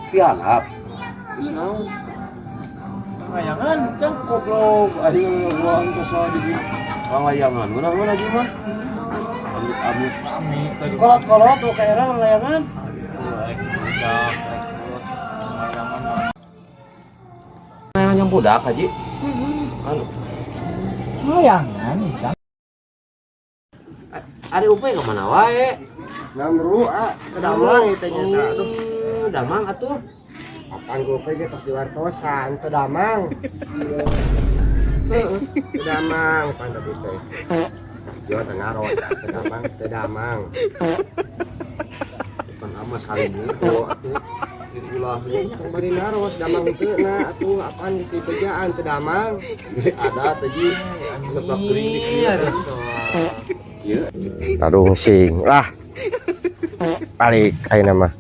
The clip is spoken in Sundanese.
Pialap. Terus naon? Layangan, Kang. Goblok, aing ngeuang ka sa di layangan. Mana aja mah? Amit amit. Rame tadi. Kolot-kolot tuh kayak orang layangan. Rek budak, rek buat layangan mah. Layangan yang budak haji. Anu, Layangan, Kang. Ari Upe ka mana wae? Ngamru ah, ke damang itu nya aduh. Damang atuh. Apaan gue ge tos diwartosan teu damang. Teu damang pan tadi teh. Jawa Tengah ros, teu damang, teu damang. Bukan ama saling bodoh atuh. Di ulah Tong bari naros damang teu na atuh apaan geus dibejaan teu damang. Ada teh ji. Seblak gering di kieu. Ieu. Tadung sing lah. Balik ayeuna mah.